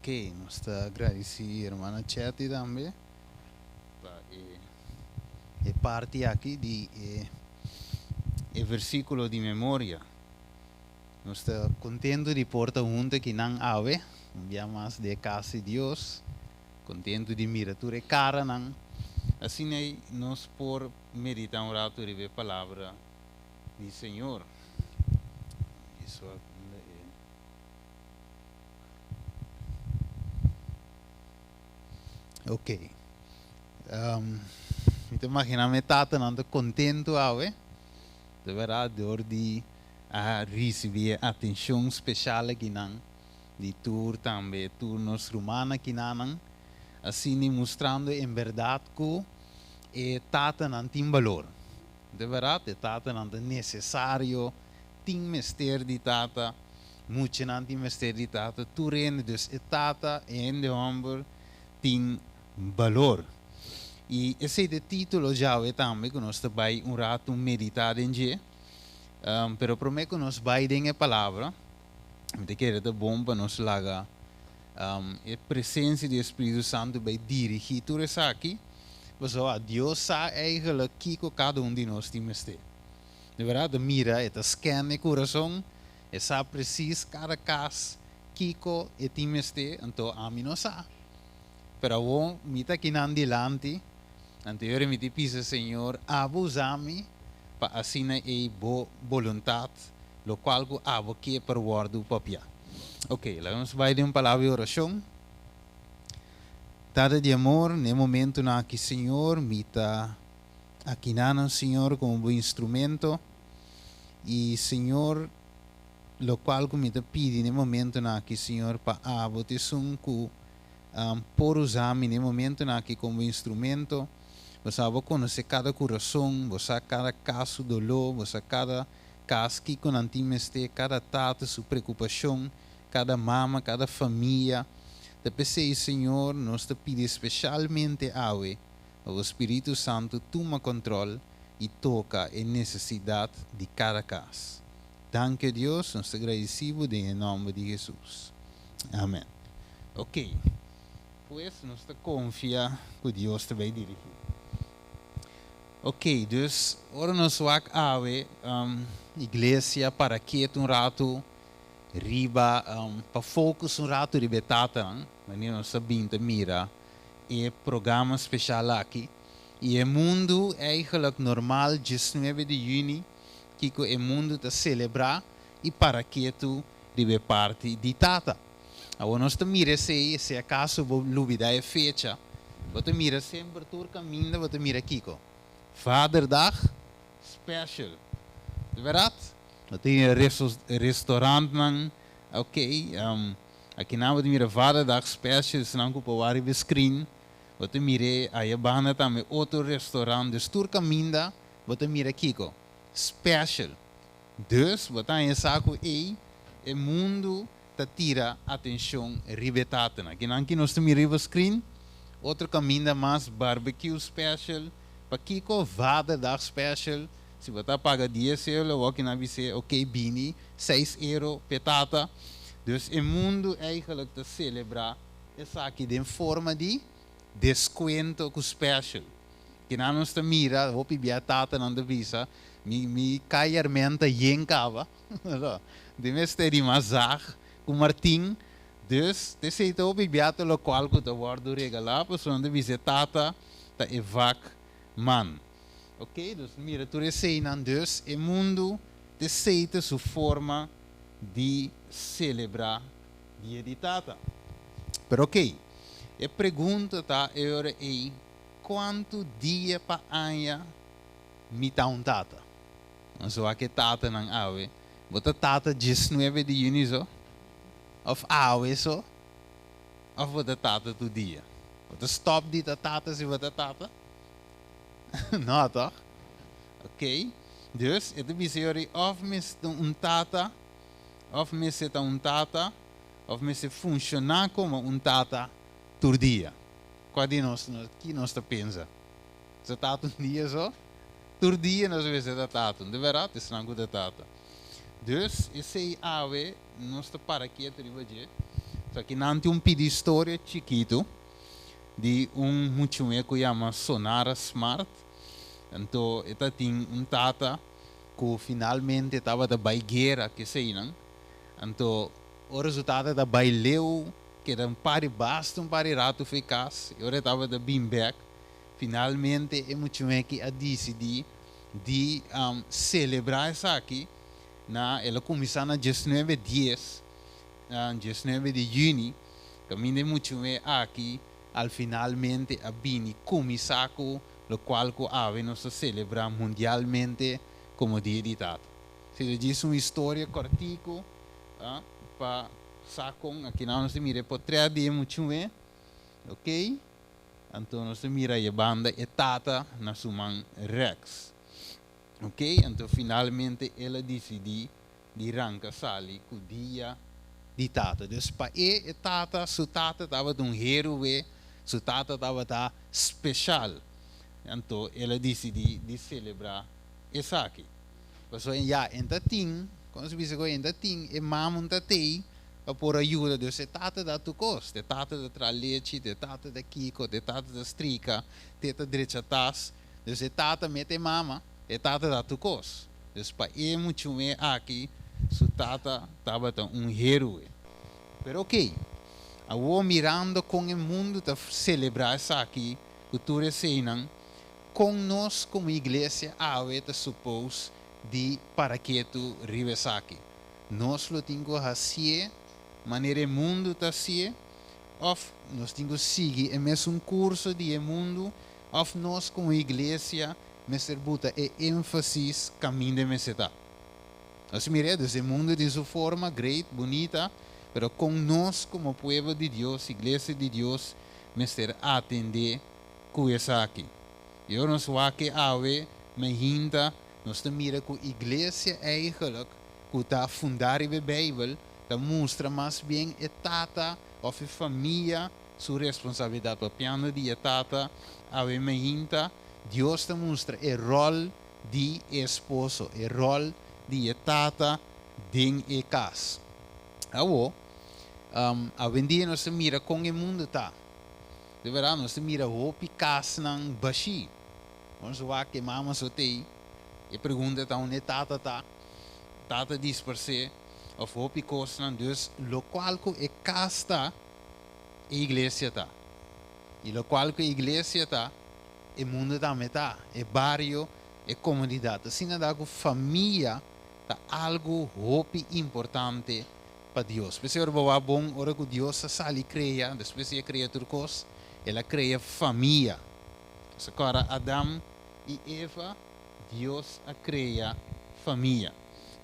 Ok, nos ta gradisí hermana Chetty tambe pa e e parti aki di e e versíkulo di memoria. Nos ta kontentu di por ta huntu akinan awe, un bia mas den e kas di Dios, kontentu di mira tur e karanan. Asina ei nos por meditá un ratu riba e palabra di Señor. Ok. Mi ta imaginá mi tatanan ta kontentu awe, de bèrdat, dor di a risibí e atenshon speshal akinan di tur tambe tur nos ruman akinanan, asina mustrando en bèrdat ku e tatanan tin balor. De bèrdat, e tatanan ta nesesario, tin mester di tata, muchanan tin mester di tata, tur hende, dus e tata, e hende hòmber tin balor. I esei ta e título djawe tambe ku nos ta bai un ratu meditá den dje. Pero promé ku nos bai den e palabra, mi ta kere ta bon pa nos laga e presensia di e Spiritu Santu bai dirigí tur esaki, pasobra Dios sa eigenlijk kiko kada un di nos tin mester. Di bèrdat, ta mira, e ta scan e kurason, e sa presis kada kas kiko e tin mester, anto ami no sa. Pero awor mi ta akinan dilanti, anto e ora mi ta pisa, Señor, abo usa mi pa asina ei bo boluntat, lokual ku abo ke por wòrdu papiá. Oke, laga nos bai den un palabra di orashon. Tata di amor, na e momentunan aki, Señor, mi ta akinanan, Señor, komo bo instrumento. I, Señor, lokual ku mi ta pidi na e momentunan aki, Señor, pa abo ta esun ku por usa mi na e momentunan aki komo instrumento. Bo sa bo konosé kada kurason, bo sa kada kas su doló, bo sa kada kas kiko nan tin mester, kada tata su preokupashon, kada mama, kada famia. Ta p'esei, Señor, nos ta pidi speshalmente awe pa bo Spiritu Santu tuma kòntròl i toka e nesesidat di kada kas. Danki Dios, nos ta gradisí bo den e nòmber di Hesus. Amen. Ok, pues nos ta konfia ku Dios ta bai dirigí. Ok, dus ora nos wak awe iglesia para ketu un ratu riba pa focus un ratu riba e tatanan, manera nos ta bin ta mira e programa speshal aki i e mundu eigenlijk normal diesnuebe di yüni kiko e mundu ta selebrá i para ketu riba e parti di tata. Awor nos ta mira esei, si akaso bo lubidá e fecha, bo ta mira semper tur kaminda bo ta mira kiko? Vaderdag special. Di bèrdat? Bo ta mira restaurantnan, ok, akinan bo ta mira Vaderdag special, esnan ku por wak riba e screen, bo ta mir'é aya banda tambe otro restaurant, dus tur kaminda bo ta mira kiko? Special. Dus bo ta haña sa ku ei e mundu ta tira atenshon riba e tatanan. Kinan ki nos ta mira riba screen? Otro kaminda mas barbecue special. Pakiko Vaderdag special? Si bo ta paga dies euro awor kinan a bis'é ok bini seis euro p'e tata. Dus e mundu eigenlijk ta selebrá esaki den forma di deskuento ku special. Kinan nos ta mira hopi bia tatanan ta bisa mi mi kai herment ta yen kaba. Di mester di mas zag ku martin. Dus t'esei ta hopi bia ta lokual ku ta wòrdu regalá pasobra nan ta bisa e tata ta e vak man. Ok, dus mira tur eseinan. Dus e mundu t'esei ta su forma di selebrá Dia di Tata. Pero ok, e pregunta ta e ora ei, kuantu dia pa aña mi ta un tata? Nos wak e tatanan awe. Bo ta tata diesnuebe di yüni so? Òf awe so? Òf bo ta tata tur dia? Bo ta stòp di ta tata si bo ta tata? No, tòg? Ok. Dus, e ta bisa yori òf mester un tata, òf mester ta un tata, òf mester funshoná komo un tata tur dia. Kua di nos, ki nos ta pensa? Nos ta tata un dia so? Tur dia nos mester ta tata. No ta bèrdat? Esnan ku ta tata. Dus, esei awe nos ta para ketu riba dje. So akinan tin un pida historia chikitu di un mucha muhé ku yama Sonara Smart. Anto e ta tin un tata ku finalmente tabata bai guera ku eseinan. Anto ora su tata ta bai leu, keda un par di basta un par di ratu fo'i kas, i ora e tabata bin bèk, finalmente e mucha muhé aki a disidí di selebrá esaki na el a kuminsá na diesnuebe dies, 19 di yüni, kaminda e muchume aki al finalmente a bini kuminsá ku lokual ku awe nos ta selebrá mundialmente komo Dia di Tata. Si ta djis un historia kòrtiku pa sa kon akinan nos ta mira e potrèt di e muchume, ok, anto nos ta mira e banda e tata na su man rèks. Ok, anto finalmente el a disidí di ranka sali ku dia di tata. Dus pa e, e tata, su tata tabata un héroe, su tata tabata speshal. Anto el a disidí di selebrá esaki. Pasobra ya e ta tin, kon se bisa ku e ta tin, e mama ta tei pa por a yuda. Dus e tata ta tur kos. E tata ta traha lechi, e tata ta kiko, e tata ta strika, e ta drecha tas. Dus e tata mete e mama. E tata ta tur kos. Dus pa e muchume aki su tata tabata un héroe. Pero ok, awor mirando kon e mundu ta selebrá esaki ku tur eseinan, kon nos komo iglesia awe ta supos di para ketu riba esaki? Nos lo tin ku hasié manera e mundu ta hasié òf nos tin ku sigui e mesun kurso di e mundu òf nos komo iglesia mester buta e énfasis kaminda e mester ta. Nos mira, dus e mundu den su forma, great, bunita, pero kon nos komo pueblo di Dios, iglesia di Dios, mester atendé ku esaki? I ora nos wak e awe mainta, nos ta mira ku iglesia eigenlijk ku ta fundá riba e Beibel, ta mustra mas bien e tata òf e famia su responsabilidat. Papiando di e tata awe mainta, Dios ta mustra e ròl di e esposo, e ròl di e tata den e kas. Awor, awendia nos ta mira kon e mundu ta. De bèrdat, nos ta mira hopi kasnan bashí. Nos wak e mama so t'ei, e pregunta ta unda e tata ta. Tata disparsé òf hopi kosnan. Dus lokual ku e kas ta, e iglesia ta. I lokual ku e iglesia ta, e mundu tambe ta, e bario, e komunidat. Asina ta ku famia ta algu hopi importante pa Dios. P'esei ora bo wak bon, ora ku Dios a sali krea, despues di a krea tur kos, El a krea famia. Nos a kòrda Adam i Eva, Dios a krea famia.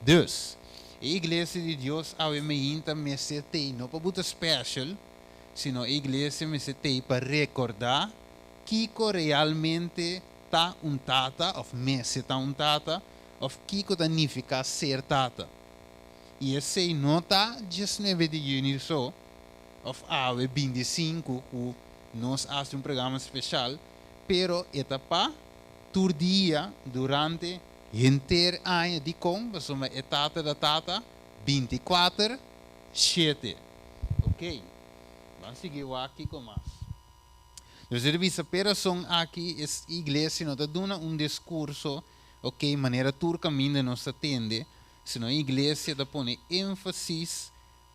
Dus, e iglesia di Dios awe meinta mester t'ei no pa bo ta special, sino e iglesia mester t'ei pa rekordá kiko realmente ta un tata òf mester ta un tata òf kiko ta nifiká ser tata. I esei no ta diesnuebe di yüni so òf awe bintisinku ku nos hasi un programa speshal, pero e ta pa tur dia durante henter aña. Dikon? Pasobra e tata ta tata bintikuater shete. Oké, ban sigui wak kiko mas. Nos debe bisa p'e rason aki e iglesia no ta duna un diskurso, oké, manera tur kaminda nos ta tende, sino e iglesia ta pone énfasis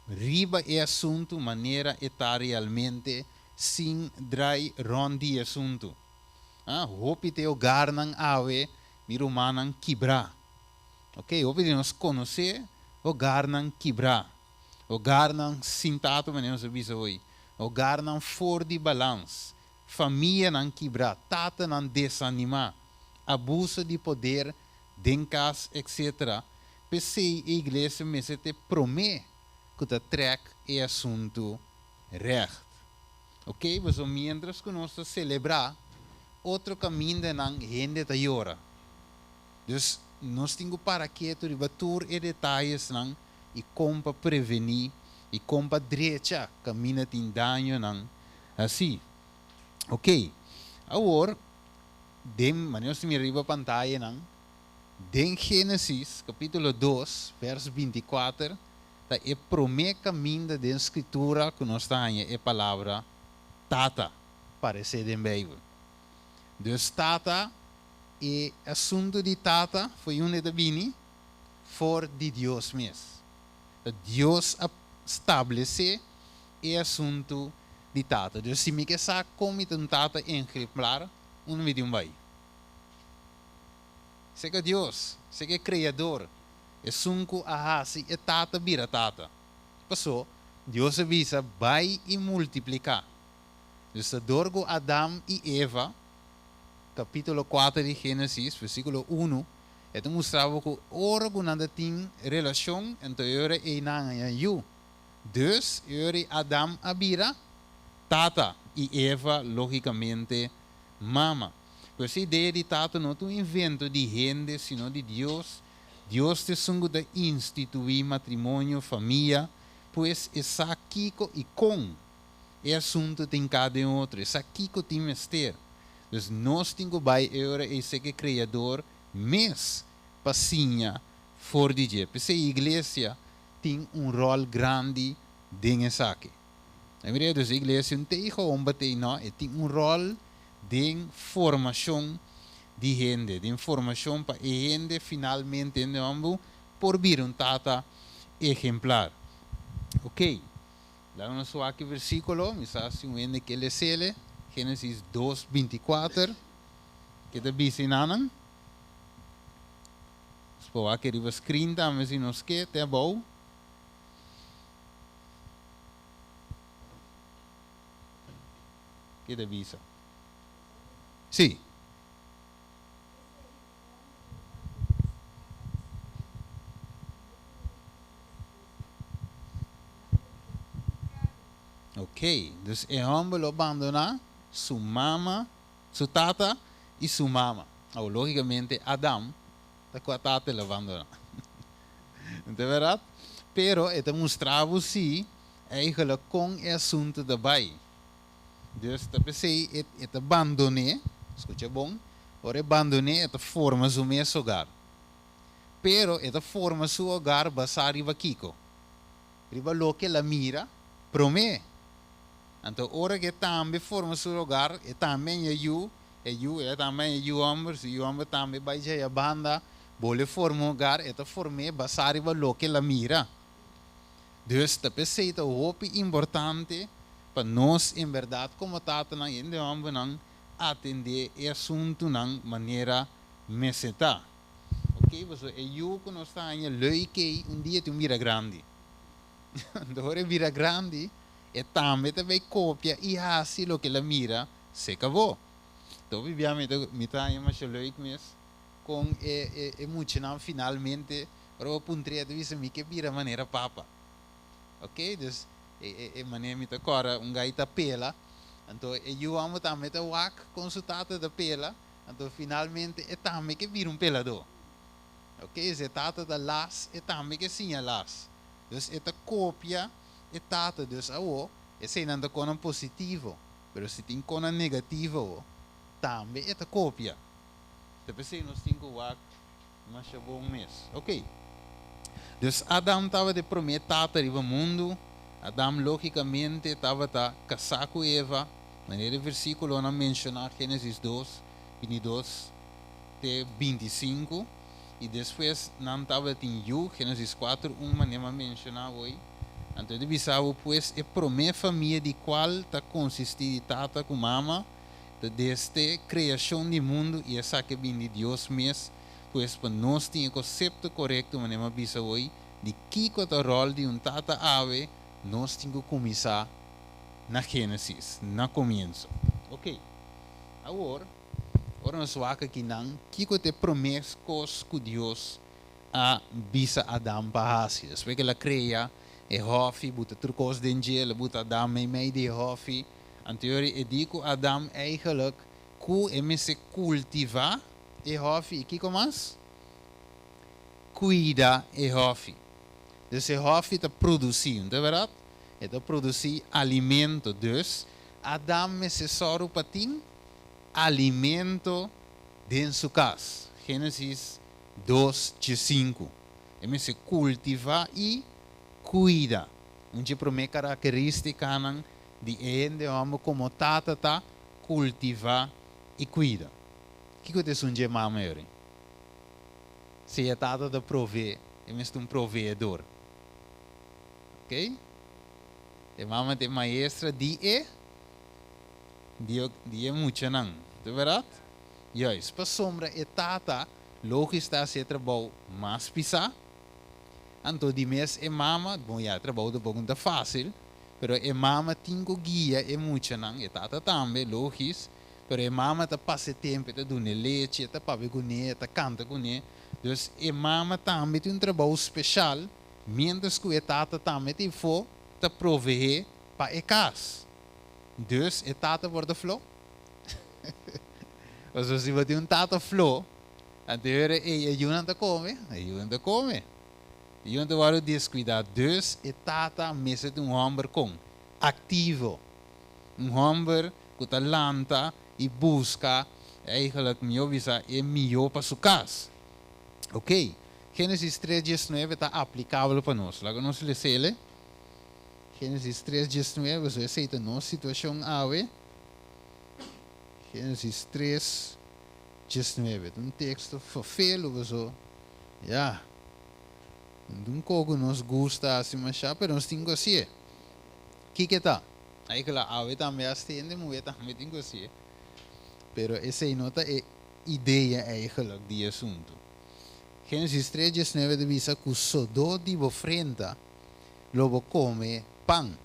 riba e asuntu manera e ta realmente sin drai rònt di e asuntu. Ah, hopi ta e hogarnan awe, mi rumannan, kibrá. Oké, hopi di nos konosé hogarnan kibrá. Hogarnan sin tata manera nos a bisa hoy. Hogarnan for di balans. Famianan kibrá, tatanan desanimá, abuso di poder den kas etc. P'esei e iglesia mester ta e promé ku ta trèk e asuntu règt. Oké, pasobra miéntras ku nos ta selebrá, otro kamindanan hende ta yora. Dus nos tin ku para ketu riba tur e detayesnan i kon pa prevení i kon pa drecha kaminda tin dañonan hasí. Oké, awor den manera nos ta mira riba pantayanan, den Génesis kapítulo dos, vèrs 24, ta e promé kaminda den Skritura ku nos ta haña e palabra tata paresé den Beibel. Dus tata, e asuntu di tata fo'i unda e ta bini? For di Dios mes. Ta Dios a stablesé e asuntu di tata. Dus si mi ke sa kon mi ta un tata ehemplar, unda mi tin bai? Serka Dios, serka e Kreador, esun ku a hasi e tata bira tata. Pasó, Dios a bisa, Bai i multipliká. Dus ta dor ku Adam i Eva, kapítulo kuater di Génesis, versíkulo unu, e ta mustra bo ku ora ku nan ta tin relashon, anto e ora ei nan a haña yu. Dus, e ora ei Adam a bira tata i Eva, lógikamente, mama. Pues e idea di tata no ta un invento di hende, sino di Dios. Dios ta esun ku ta instituí matrimonio, famia, pues e sa kiko i kon e asuntu tin ka den otro, e sa kiko tin mester. Dus nos tin ku bai e ora ei sek e Kreador mes pa siña for di dje. P'esei iglesia tin un ròl grandi den esaki. E mira, dus e iglesia un tei gewoon batei no, e tin un ròl den formashon di hende, den formashon pa e hende finalmente hende hòmber por bira un tata ehemplar. Ok, laga nos wak e versíkulo, mi sa si un hende ke les'ele, Génesis dos 24, ke ta bisa enanan? Nos por wak e riba screen tambe si nos ke, te abou. Ke ta bisa? Sí. Ok, dus e hòmber lo bandoná su mama, su tata i su mama. Awor, lógikamente, Adam ta kua tata el a bandoná. No ta bèrdat? Pero e ta mustra bo sí eigenlijk kon e asuntu ta bai. Dus ta p'esei e e ta bandon'é, skucha bon, ora e bandon'é e ta forma su mes hogar. Pero e ta forma su hogar basá riba kiko? Riba loke el a mira promé. Anto ora ku e tambe forma su hogar, e tambe haña yu, e yu, e tambe haña yu hòmber, su yu hòmber tambe bai djaya banda, bolbe forma un hogar, e ta form'é basá riba loke el a mira. Dus ta p'esei ta hopi importante pa nos en bèrdat komo tatanan i hende hòmbernan atendé e asuntunan manera mester ta. Oké, pasobra e yu ku nos ta haña leuk ei un dia tin un bira grandi. Anto ora e bira grandi e tambe ta bai kopia i hasi loke el a mira serka bo. Anto hopi bia mi ta mi ta haña masha leuk mes kon e e e muchanan finalmente Ora bo puntr'é, e ta bisa, Mi ke bira manera papa. Ok, dus e e e manera mi ta kòrda un gai ta pela, anto e yu hòmber tambe ta wak kon su tata ta pela, anto finalmente e tambe ke bira un peladó. Ok, si e tata ta las, e tambe ke siña las. Dus e ta kopia e tata. Dus awo, eseinan ta konan positivo, pero si tin konan negativo awo, tambe e ta kopia. Ta p'esei nos tin ku wak Masha bon mes. Ok. Dus Adam tabata e promé tata riba mundu. Adam lógikamente tabata kasá ku Eva, manera e versíkulonan menshoná, Génesis dos, 22 te 25. I despues nan tabatin yu, Génesis kuater, un, manera mi a menshoná hoy. Anto e ta bisa bo, pues, e promé famia di kual ta konsistí di tata ku mama, Ta desde creacion di mundo y esaki a bin di Dios mes, pues pa nos tin e concepto corecto manera mi a bisa hoy di kico ta rol di un tata awe, nos tin cu cuminsa na Genesis, na comienzo. Ok, awor ora nos wak akinan kico ta e prome cos cu Dios a bisa Adam pa haci despues cu el a crea e hofi, buta tur cos den dje, el a buta Adam meimei di e hofi, Anto e di ku Adam eigenlijk ku e mester kultivá e hòfi i kiko mas? Kuida e hòfi. Dus e hòfi ta produsí, no ta bèrdat? E ta produsí alimento. Dus Adam mester sòru pa tin alimento den su kas. Génesis dos diesinku. E mester kultivá i. Kuida. Un di e promé karakterístikanan di e hende hòmber komo tata ta kultivá i kuida. Kiko ta esun dje mama yori? Si e tata ta proveé, e mester un proveedor. Ok? E mama ta e maestra di e di e muchanan. Ta bèrdat? Juist. Pasobra e tata logis ta hasi e trabou mas pisá. Anto di mes e mama, bon ya e trabou tampoko no ta fásil, pero e mama tin ku guia e muchanan, e tata tambe, logis, pero e mama ta pasa e tempu, e ta duna e lechi, e ta papia kuné, e ta kanta kuné. Dus e mama tambe tin un trabou speshal, miéntras ku e tata tambe ta ifó ta proveé pa e kas. Dus e tata por ta fló? Pasobra si bo tin un tata fló, Anto e ora ei e yunan ta kome, e yunan ta kome. E yunan ta wòrdu deskuidá. Dus e tata mester ta un hòmber kon? Aktivo. Un hòmber ku ta lanta i buska, eigenlijk mihó bisa, e mihó pa su kas. Oké, Génesis tres diesnuebe ta aplikabel pa nos. Laga nos les'el. Génesis tres diesnuebe, so esei ta nos situashon awe. Génesis tres. 19. Ta un teksto fofelu paso ya no ta un kos ku nos gusta hasi mashá pero nos tin ku hasié. Kiko ta? Ai kla awe tambe hasta hende muhé tambe tin ku hasié pero esei no ta e idea eigenlijk di e asuntu. Génesis tres 19 ta bisa ku sodó di bo frenta lo bo kome pan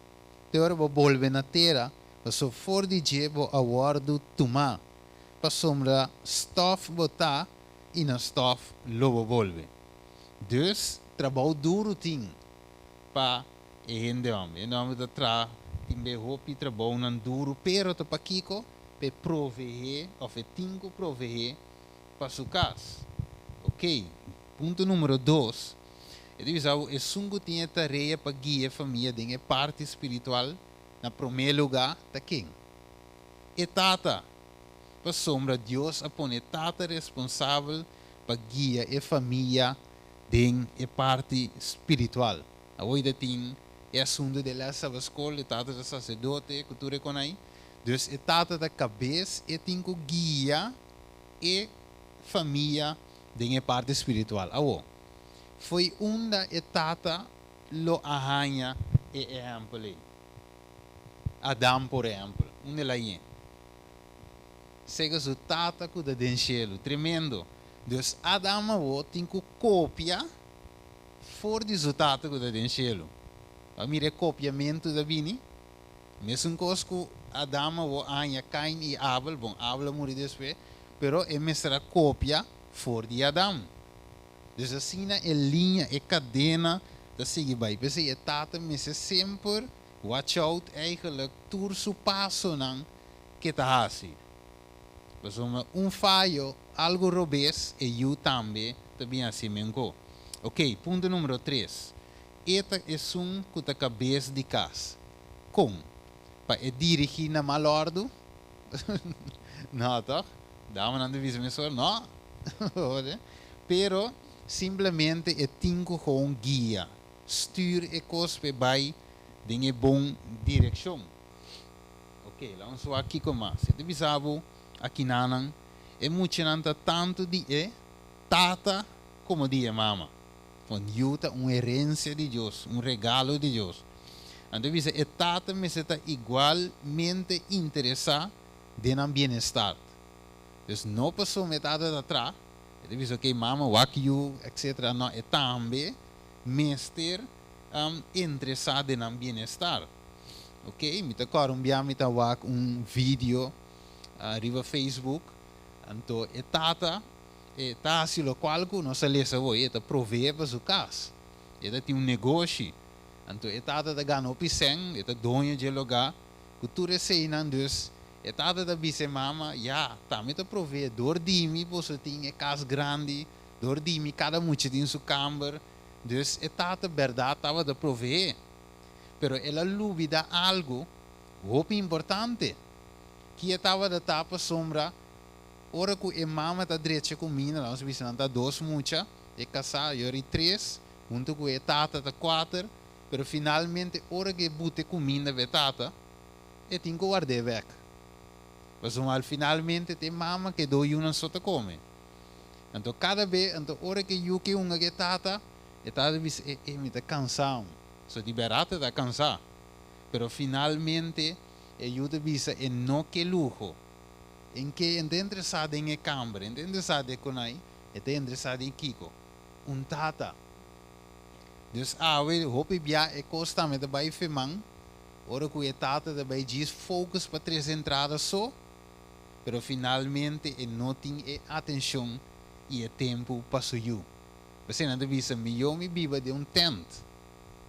te ora bo bolbe na tera paso for di dje bo a wòrdu tumá. Pasobra stof bo ta i na stof lo bo bolbe. Dus trabou duru tin pa e hende hòmber. E hende hòmber ta traha tin be hopi trabounan duru pero ta pakiko? Pa e proveé òf e tin ku proveé pa su kas. Oke, punto numero dos, e ta bisa bo esun ku tin e tarea pa guia e famia den e parti spiritual na promé lugá ta ken? E tata. Pasobra Dios a pone e tata responsabel pa guia e famia den e parti spiritual. Awor ta tin e asuntu di e lès sabaskol, e tata ta saserdote ku tur e konai. Dus e tata ta kabes, e tin ku guia e famia den e parti spiritual. Awor, fo'i unda e tata lo a haña e ehèmpel ei? Adam, por ehèmpel, unda el a yen? Sega su tata ku ta den shelu. Tremendo! Dus Adam awor tin ku kopia for di su tata ku ta den shelu. Bo a mira e kopiamentu ta bini? Mesun kos ku Adam awor a haña Kain i Abel, bon, Abel a muri despues, pero e mester a kopia for di Adam. Dus asina e liña, e kadena ta sigui bai. P'esei e tata mester semper watch out eigenlijk tur su pasonan ke ta hasi. Pasobra un fayo, algu robes, e yu tambe ta bin hasi menko. Ok, punto numero tres. E ta esun ku ta kabes di kas. Kon? Pa e dirigí na mal òrdu? No, tòg? Damanan ta bisa mesora, no. Pero simplemente e tin ku gewoon guia, stuur e kos p'e bai den e bon direkshon. Ok, laga nos wak kiko mas. E ta bisa bo akinanan, e muchanan ta tantu di e tata komo di e mama. Kon yu ta un herensia di Dios, un regalo di Dios. Anto e bisa e tata mester ta igualmente interesá den nan bienestar. Dus no pasobra e tata ta tra, e ta bisa ok mama wak yu etcetera, no e tambe mester interesá den nan bienestar. Ok, mi ta kòrda un bia mi ta wak un video riba Facebook, anto e tata e ta hasi lokual ku nos a lesa awor, e ta proveé pa su kas, e ta tin un negoshi, anto e tata ta gana hopi sèn, e ta doño dje lugá, ku tur eseinan, dus e tata ta bisa e mama, ya, ta mi ta proveé, dor di mi boso tin e kas grandi, dor di mi kada mucha tin su kamber, dus e tata bèrdat tabata proveé, pero el a lubidá algu hopi importante, ki e tabata ta pasobra Ora ku e mama ta drecha kuminda, laga nos bisa nan ta dos mucha, e kasá, yori tres, huntu ku e tata ta kuater. Pero finalmente, ora ku e buta e kuminda pa e tata, e tin ku ward'é bèk. Pasobra al finalmente ta e mama ku e dos yunan so ta kome. Anto kada be, anto ora ku e yu ke hunga ku e tata, e tata bisa, e, e, mi ta kansá. So di bèrdat e ta kansá. Pero finalmente e yu ta bisa e no ke luho. E ke, e n' ta interesá den e kamber, e n' ta interesá den konai, e ta interesá den kiko? Un tata. Dus awe hopi bia e kos tambe ta bai feman, ora ku e tata ta bai djis focus pa trese entrada so, pero finalmente e no tin e atenshon i e tempu pa su yu. P'esei nan ta bisa, Mihó mi biba den un tent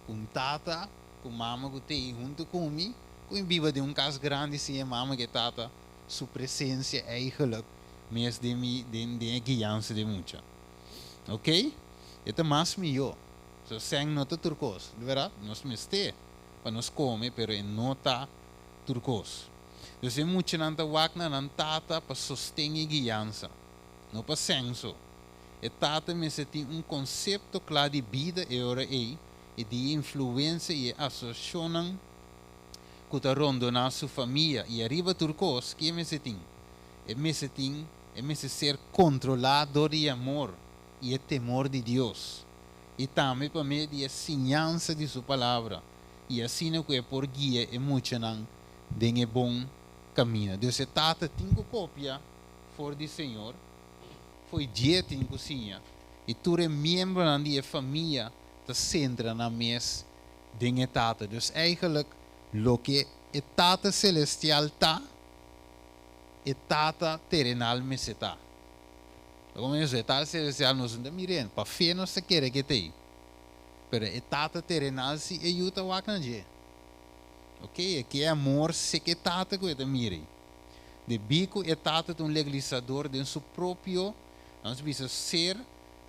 ku un tata ku mama ku t'ei huntu ku mi, ku mi biba den un kas grandi sin e mama ku e tata su presensia eigenlijk mes den mi den den e guiansa di mucha. Ok? E ta mas mihó. So sèn no ta tur kos, di bèrdat? Nos mester pa nos kome, pero e no ta tur kos. Dus e muchanan ta wak na nan tata pa sosten i guiansa, no pa sèn so. E tata mester tin un konsepto kla di bida e ora ei i di e influensia i e asosiashonnan ku ta rondoná su famia. I ariba tur kos, ki e mester tin? E mester tin, e mester ser kontrolá dor di e amor i e temor di Dios, i tambe pa medio di e siñansa di su Palabra, i asina ku e por guia e muchanan den e bon kaminda. Dus e tata tin ku kopia for di Señor, fo'i dje tin ku siña, i tur e miembronan di e famia ta sentra nan mes den e tata. Dus eigenlijk loke e Tata Selestial ta, e Tata terenal mester ta. Como e Tata Celestial nos no ta mir'é, pa fe nos ta kere ke t'ei. Pero e Tata terenal si e yu ta wak na dje. Ok, e ke amor si ke Tata ku e ta mir'é. Debí ku e Tata ta un leglisador den su propio, nos bisa ser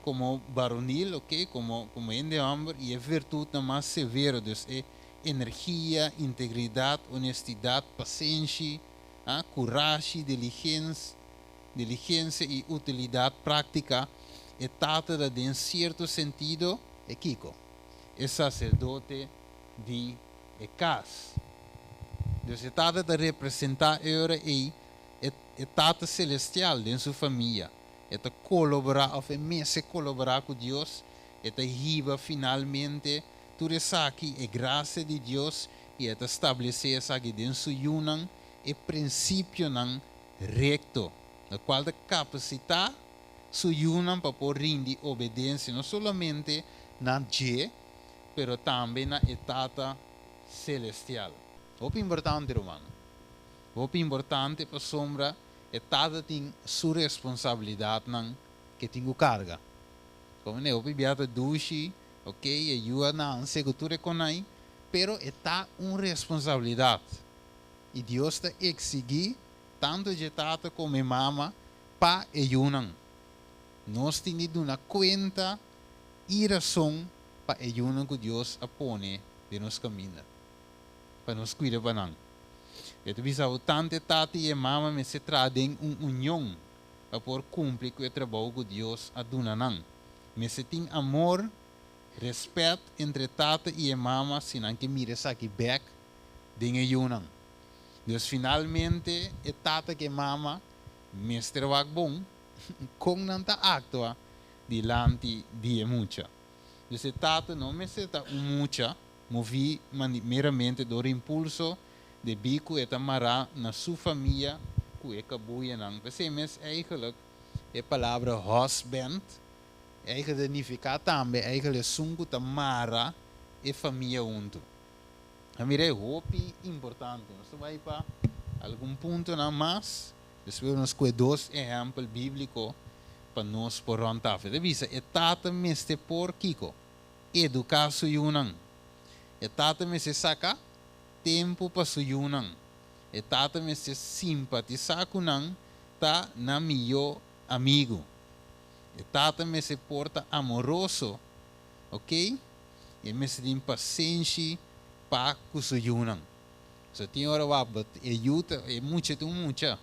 komo baronil, ok, komo komo hende hòmber i e virtutnan mas severo, dus e energia, integridat, honestidat, pasenshi, a kurashi, diligens, Diligensia i utilidat práktika, e tata ta den sierto sentido e kiko? E saserdote di e kas. Dus e tata ta representá e ora ei e e Tata Selestial den su famia. E ta kolaborá òf e mester kolaborá ku Dios, e ta hiba finalmente tur esaki, e grasia di Dios, i e ta stablesé esaki den su yunan, e prinsipionan rekto, lokual ta kapasitá su yunan pa por rindi obedensia no solamente na dje, pero tambe na e Tata Selestial. Hopi importante, rumannan. Hopi importante pasobra e tata tin su responsabilidatnan ke tin ku karga. Komo ne hopi bia ta dushi, ok, e yu a nanse ku tur e konai, pero e ta un responsabilidat. I Dios ta eksigí tantu dje tata komo e mama pa e yunan. Nos tin di duna kuenta i rason pa e yunan ku Dios a pone den nos kaminda, pa nos kuida pa nan. E ta bisa bo tantu e tata i e mama mester traha den un union pa por kumpli ku e trabou ku Dios a duna nan. Mester tin amor, rèspèt entre tata i e mama si nan ke mira esaki bèk den e yunan. Dus finalmente e tata ku e mama mester wak bon kon nan ta aktua dilanti di e mucha. Dus e tata no mester ta un mucha moví meramente dor impulso debí ku e ta mará na su famia ku e kabuyanan. P'esei mes eigenlijk e palabra husband eigenlijk ta nifiká tambe eigenlijk esun ku ta mara e famia huntu. A mira e hopi importante. Nos ta bai pa algun puntonan mas, despues nos kohe dos ehèmpel bíbliko pa nos por rònt tafel. E ta bisa, e tata mester por kiko? Eduká su yunan. E tata mester saka tempu pa su yunan. E tata mester simpatisá ku nan, ta nan mihó amigu. E tata mester por ta amoroso, oke? E mester tin pasenshi pa ku su yunan. So tin ora wak but e yu ta e mucha ta un mucha.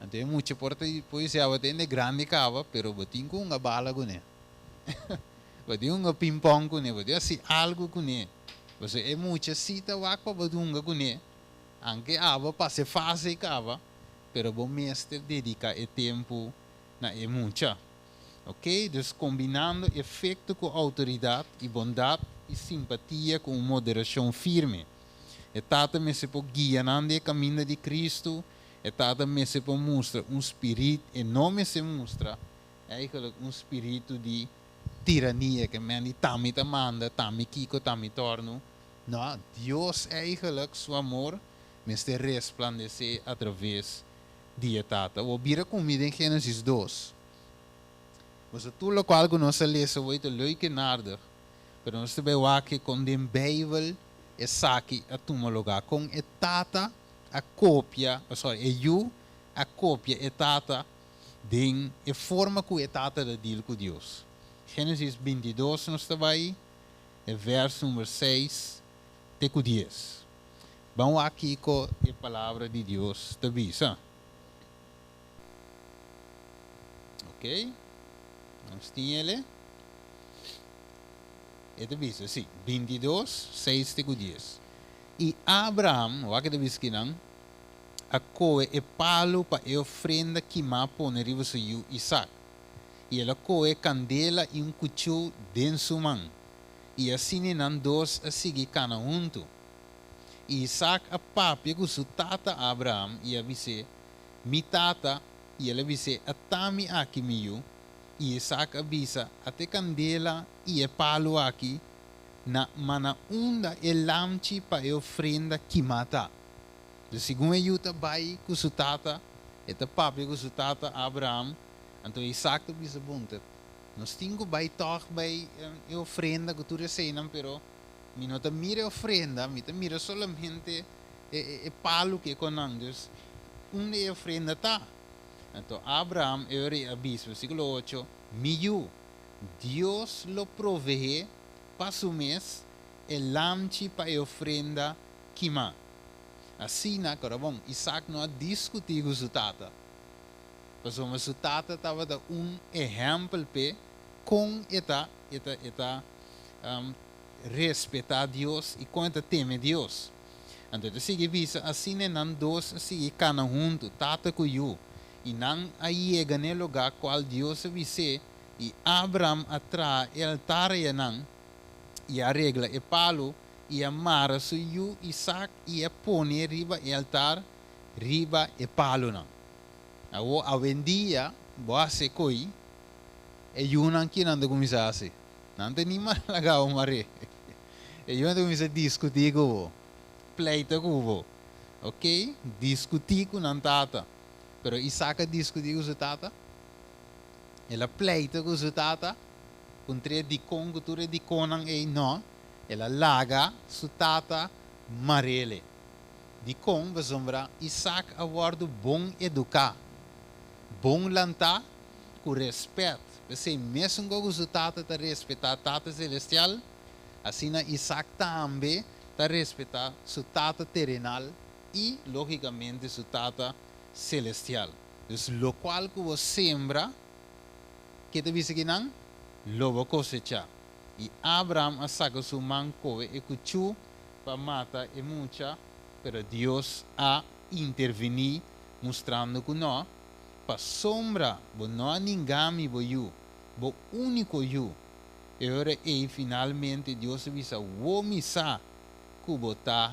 Anto e mucha por ta por bisa bo ta hende grandi kaba pero bo tin ku hunga bala kuné. Bo tin hunga pimpòn kuné, bo tin hasi algu kuné. Pasobra e mucha si ta wak pa bo hunga kuné, anke abo pasa e fase ei kaba, pero bo mester dediká e tempu na e mucha. Ok, dus kombinando efekto ku outoridat i bondat i simpatia ku un moderashon firme. E tata mester por guia nan den e kaminda di Kristu, e tata mester por mustra un spirit, e no mester mustra eigenlijk un spiritu di tirania, ke men di t'ami ta manda, t'ami kiko, t'ami tornu. No, Dios eigenlijk su amor mester resplandesé atraves di e tata. Bo bira ku mi den Génesis dos. Boso tur lokual ku nos a lesa hoy ta leuk en aardig, pero nos ta bai wak kon den Beibel esaki a tuma lugá, kon e tata a kopia, sorry, e yu a kopia e tata den e forma ku e tata ta deal ku Dios. Génesis bintidos nos ta bai e vers number seis te ku dies. Ban wak kiko e palabra di Dios ta bisa. Ok, nos tin ele. E ta bisa, si, bintidos, seis te ku dies. I Abraham, wak e ta bisa kinan, a kohe e palu pa e ofrenda kimá pone riba su yu Isak. I el a kohe kandela i un kuchú den su man, i asina nan dos a sigui kana huntu. I Isak a papia ku su tata Abraham i a bis'é, Mi tata, i el a bis'é, Ata mi aki, mi yu. I Isak a bisa, Ata e kandela i e palu aki, na ma na unda e lamchi pa e ofrenda kimá ta? Dus segun e yu ta bai ku su tata, e ta papia ku su tata Abraham, anto Isak ta bisa, Bon, ta nos tin ku bai tòg bai e ofrenda ku tur eseinan, pero mi no ta mira e ofrenda, mi ta mira solamente e palu ku e konan. Dus, unda e ofrenda ta? Anto Abraham e ora ei a bisa, versíkulo ocho, Mi yu, Dios lo proveé pa su mes e lamchi pa e ofrenda kimá. Asina, kora bon, Isak no a diskutí ku su tata, pasobra su tata tabata un ehèmpel p'e kon e ta e ta e ta respetá Dios i kon e ta teme Dios. Anto e ta sigui bisa, Asina e nan dos a sigui kana huntu, tata ku yu, i nan a yega n'e lugá kual Dios a bis'é, i Abraham a traha e altar ayanan, i a regla e palu, i a mara su yu Isak i a pon'é riba e altar riba e palunan. Awor, awendia bo hasi e koi, e yunan kinan ta kuminsá hasi? Nan ta ni laga bo mar'é. E yunan ta kuminsá diskutí ku bo, pleita ku bo, ok, diskutí ku nan tata. Pero Isak a diskutí ku su tata? El a pleita ku su tata? Puntr'é dikon ku tur e dikonnan ei? No. El a laga su tata mar'ele. Dikon? Pasobra Isak a wòrdu bon eduká, bon lantá, ku rèspèt. P'esei, mesun ku su tata ta respetá Tata Selestial, asina Isak tambe ta respetá su tata terenal i, lógikamente, su Tata Selestial. Dus lokual ku bo sembra, ke ta bisa kinan? Lo bo kosechá. I Abraham a saka su man kohe e kuchú pa mata e mucha, pero Dios a intervení mustrando ku nò, pasobra bo no a ninga mi bo yu, bo úniko yu. E ora ei finalmente Dios a bisa, Wo mi sa ku bo ta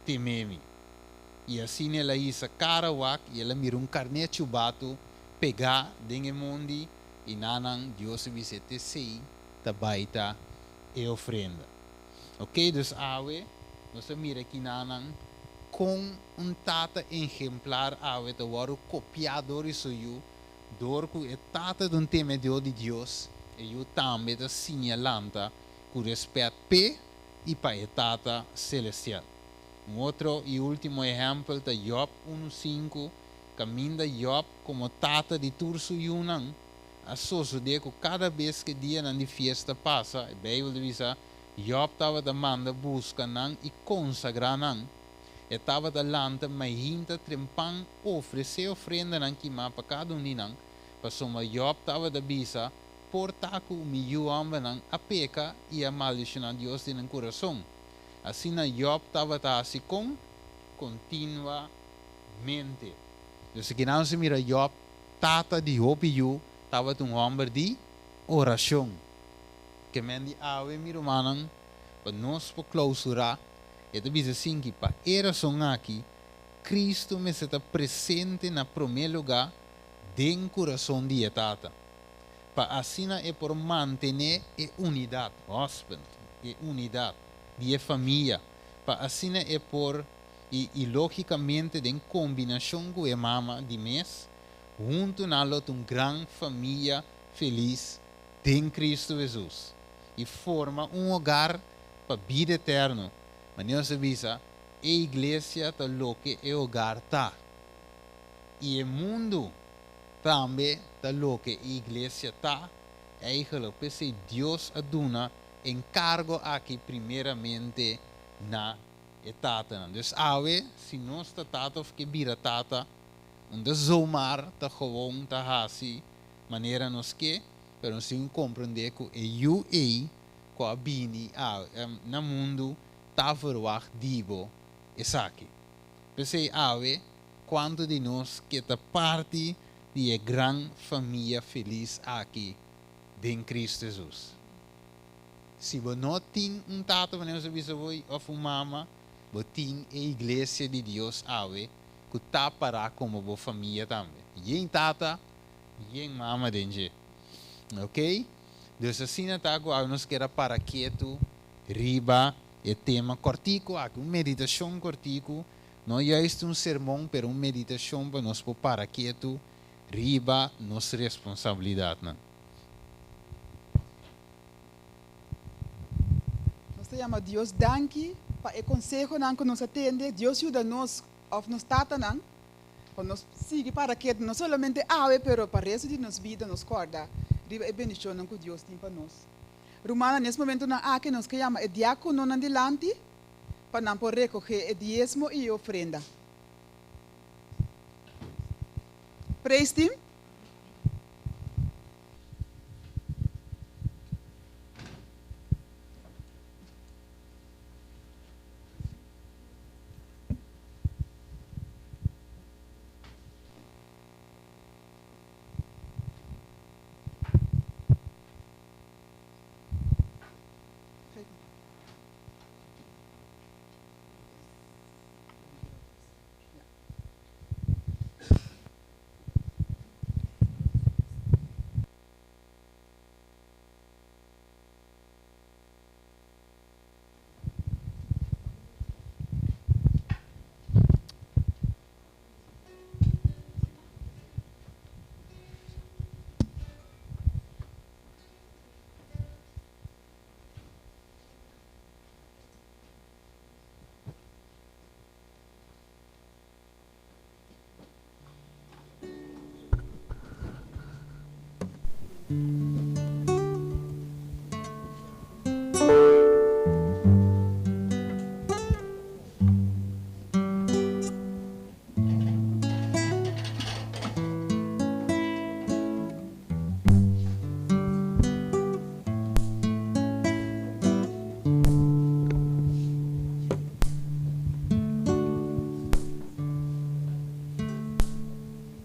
teme mi. I asina el a hisa kara wak i el a mira un karné chubatu pegá den e mondi. I nanan Dios a bis'é t'esei ta bai ta e ofrenda. Ok, dus awe nos a mira ki nanan kon un tata enhemplar awe ta wòrdu kopiá dor di su yu, dor ku e tata ta un temedó di Dios, e yu tambe ta siña lanta ku rèspèt p'e i pa e Tata selestial. Un otro i último ehèmpel ta Jòb unu sinku, kaminda Jòb komo tata di tur su yunan, a sosodé ku kada bes ku e dianan di fiesta pasa, e Beibel ta bisa, Jòb tabata manda buska nan i konsagrá nan. E tabata lanta mainta trempan ofresé ofrendanan kimá pa kada un di nan, pasobra Jòb tabata bisa, Por ta ku mi yu hòmbernan a peka i a maldishoná Dios den nan kurason. Asina Job tabata hasi kon kontinuamente. Dus aki nan nos a mira Job, tata di hopi yu, tabata un hòmber di orashon. Ke men di awe, mi rumannan, pa nos por klousurá, e ta bisa asinki, pa e rason aki, Kristu mester ta presente na promé lugá den kurason di e tata, pa asina e por mantené e unidat, husband, e unidat di e famia, pa asina e por, i i lógikamente den kombinashon ku e mama di mes, huntu nan lo ta un gran famia felis den Kristu Hesus i forma un hogar pa bida eterno. Manera nos a bisa, e iglesia ta loke e hogar ta, i e mundu tambe ta loke e iglesia ta, eigenlijk p'esei Dios a duna enkargo aki primeramente na e tatanan. Dus awe, si nos ta tata of ke bira tata, un ta zomaar ta gewoon ta hasi manera nos ke, pero nos tin ku komprendé ku e yu ei ku a bini na mundu ta verwagt di bo esaki. P'esei awe, kuantu di nos ke ta parti di e gran famia felis aki den Kristu Hesus? Si bo no tin un tata manera nos a bisa bo òf un mama, bo tin e iglesia di Dios awe ku ta pará komo bo famia tambe. Yen tata, yen mama den dje. Oke? Dus asina ta ku awe nos keda para ketu riba e tema kòrtiku aki, un meditashon kòrtiku, no juist un sermon, pero un meditashon pa nos por para ketu riba nos responsabilidatnan. Nos ta yama Dios danki pa e konsehonan ku nos a tende. Dios yuda nos òf nos tatanan pa nos sigui para ketu no solamente awe pero pa resto di nos bida nos kòrda riba e bendishonnan ku Dios tin pa nos. Rumannan, nes momentunan aki nos ke yama e diakononan dilanti pa nan por rekohé e diesmo i e ofrenda. Praise team.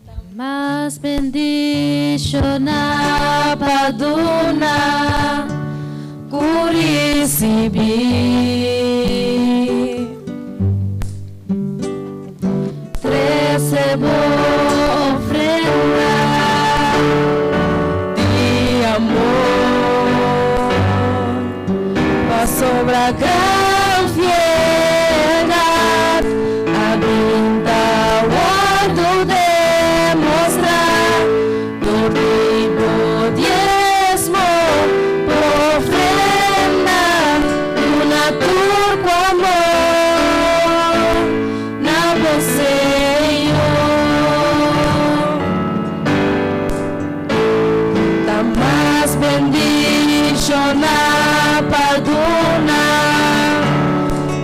Ta mas bendishoná pa duna ku risibí. Trese bo ofrenda di amor, pasobra gran fieldad a bin ta wòrdu demostrá dor di bo diesmo, bo ofrenda duna tur ku amor na bo Señor. Ta mas bendishoná pa duna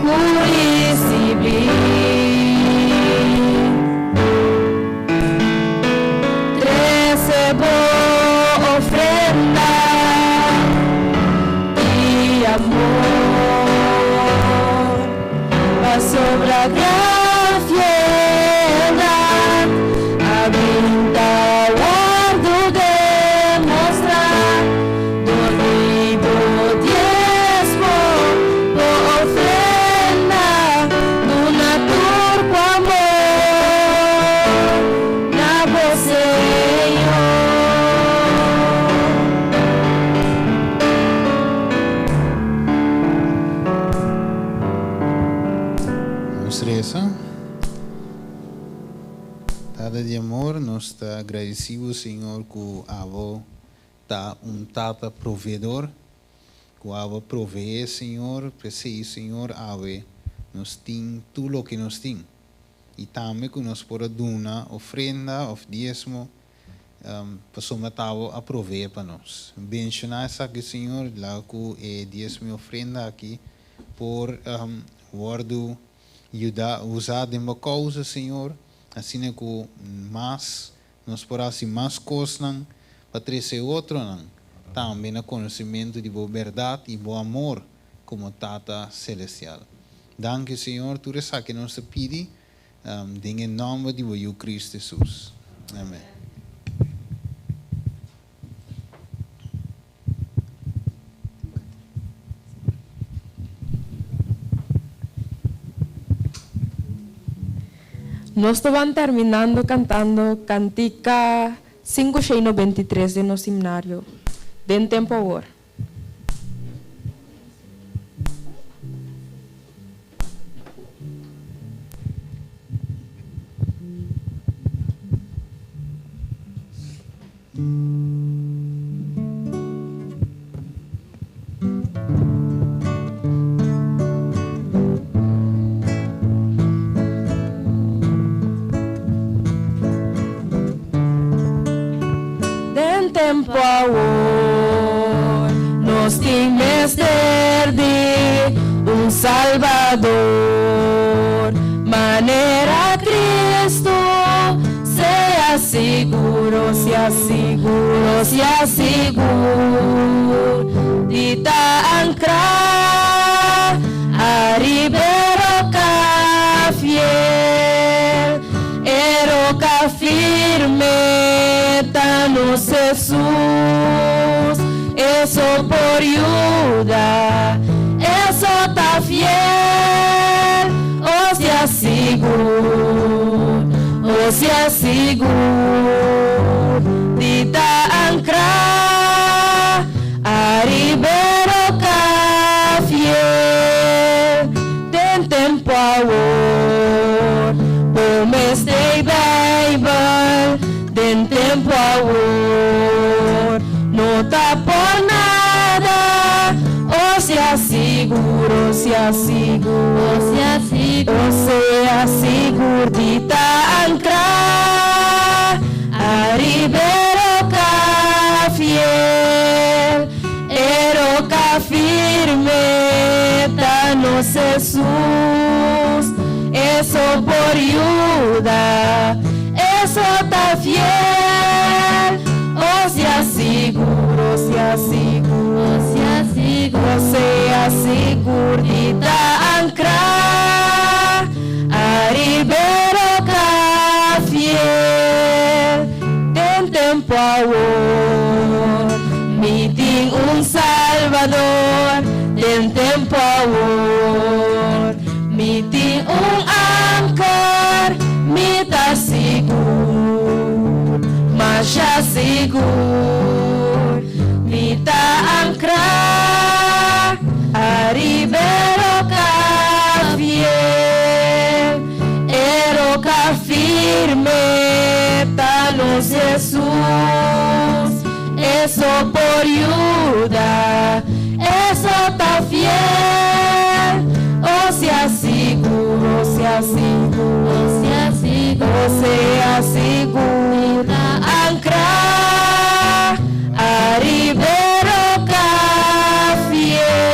ku risibí. Trese bo ofrenda di amor. nos ta gradisí Bo, Señor, ku Abo ta un Tata proveedor, ku Abo a proveé, Señor, p'esei, Señor, awe nos tin tur loke nos tin. I tambe ku nos por a duna ofrenda òf diesmo, pasobra ta Abo a proveé pa nos. Benshoná esaki, Señor, laga ku e diesmo i ofrenda aki por wòrdu yuda usa den bo kousa, Señor, asina ku mas nos por hasi mas kosnan pa trese otronan tambe na konosementu di bo bèrdat i bo amor komo Tata Selestial. Danki, Señor, tur esaki nos ta pidi den e nòmber di bo Yu Kristu Hesus. Amèn. Nos ta ban terminando cantando cantica 593 den nos himnario, Den tempo awor. Den tempo awor nos tin mester di un Salbador manera Cristo. Sea sigur, o sea sigur, o sea sigur di ta ankrá ariba e roka fiel. E roka firme ta nos Hesus, e so por yuda, e so ta fiel, o sea sigur, o sea sigur di ta ankrá ariba e roka fiel den tempu awor. Bo mester Bijbel den tempu awor. No ta por nada, o sea sigur, o sea sigur, o sea sigur, o sea sigur di ta ankrá ariba e roka fiel, e roka firme ta nos Hesus, e so por yuda, e so ta fiel, o sea sigur, o sea sigur, o sea sigur, o sea sigur di ta ankrá ariba e roka fiel. Den tempu awor mi tin un Salbador, den tempu awor mi tin un anker, mi ta sigur, masha sigur, mi ta ankrá ariba e roka fiel, e roka firme ta nos Hesus, e so por yuda, e so ta fiel, o sea sigur, o sea sigur, o sea sigur, o sea sigur, ankrá ariba e roka fiel.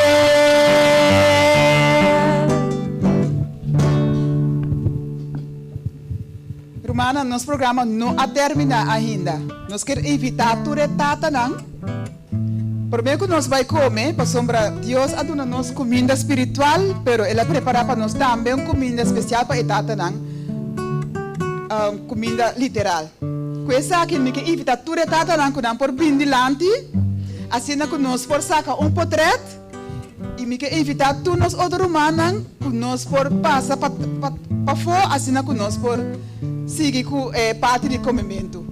Rumannan, nos programa no a terminá ainda. Nos kier invitá tur e tatanan, promé ku nos bai kome, pasobra Dios a duna nos kuminda spiritual, pero El a prepará pa nos tambe un kuminda spesial pa e tatanan, un kuminda literal. Ku esaki mi ke invitá tur e tatanan ku nan por bin dilanti, asina ku nos por saka un potrèt, i mi ke invitá tur nos otro rumannan ku nos por pasa pa pafó, asina ku nos por sigui ku e parti di komementu.